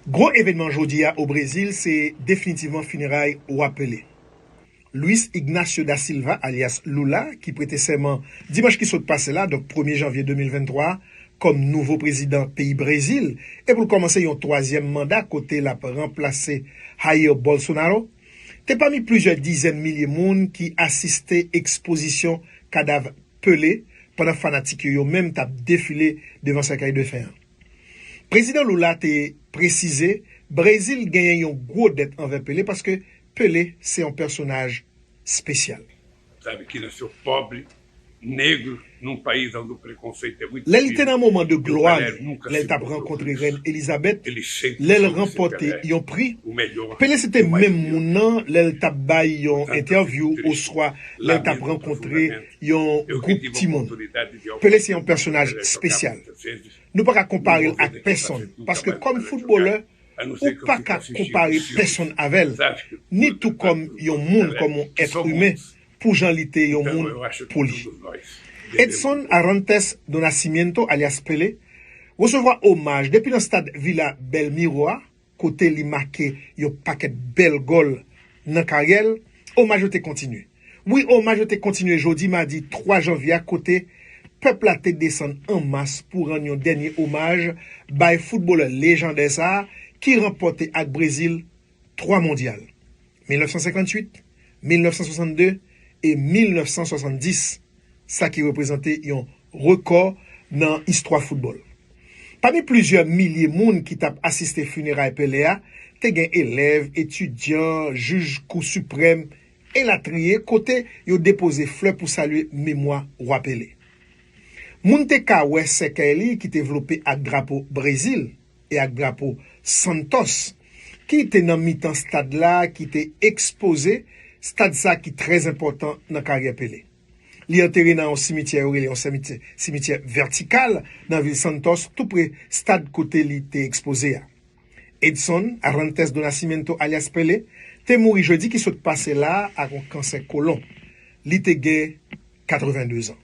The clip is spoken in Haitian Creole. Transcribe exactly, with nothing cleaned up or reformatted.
Gwo evènman jodi a o Brezil se definitivman fineray Wa Pele. Luis Ignacio da Silva, alyas Lula, ki prete sèman dimanch ki sot pase la, donk premye janvye de mil venntwa, kòm nouvo prezidan peyi Brezil, e pou l kòmanse yon twazyèm manda kote l ap ranplase Jair Bolsonaro, te pami plizyè dizèn milye moun ki asiste ekspozisyon kadav Pele pandan fanatik yo, yo menm t ap defile devan sèkèy de fen an. Prezidan Lula te presize Brezil genyen yon gwo dèt anvè Pele paske Pele se yon pèsonaj espesyal. Sabe que nasceu pobre, negro, num país onde o preconceito é muito Lè li te nan moman de glwa li, lè l t ap rankontre rèn Elizabeth, lè l ranpòte yon pri, Pele se te menm moun nan lè l t ap bay yon entèvyou oswa lè l t ap rankontre yon gwoup timoun. Pele se yon pèsonaj espesyal. Nou pa ka konpare l ak pèsonn, paske kòm foutbolè, ou pa ka konpare pèsonn avè l, ni tou kòm yon moun, kòm yon èt imen, pou jan li te yon moun pou li. Edson Arantes do Nascimento, alyas Pele, resevwa omaj depi nan stad Vila Belmiro a, kote li make yon pakèt bèl gòl nan karyè l. Omaj yo te kontinye. Wi, omaj yo te kontinye jodi madi twa janvye a, kote pèp la te desann an mas pou rann yon dènye omaj bay foutbolè lejandè sa a ki ranpòte ak Brezil twa mondyal, mil nèf san senkantuit, mil nèf san swasannde e mil nèf san swasanndis, sa ki reprezante yon rekò nan istwa foutbòl. Pami plizyè milye moun ki t ap asiste fineray Pele a, te gen elèv, etidyan, jij Kou Siprèm, elatriye, kote yo depoze flè pou salye memwa Wa Pele. Moun te ka wè sèkèy li ki te vlope ak drapo Brezil e ak drapo Santos, ki te nan mitan stad la, ki te ekspoze stad sa ki trè enpòtan nan karyè Pele. Li antere nan yon simityè yo rele yon simityè, simityè vètikal nan vil Santos, tou pre stad kote li te ekspoze a. Edson Arantes do Nascimento, alyas Pele, te mouri jedi ki sot pase la a ak yon kansè kolon. Li te gen katrevenndezan.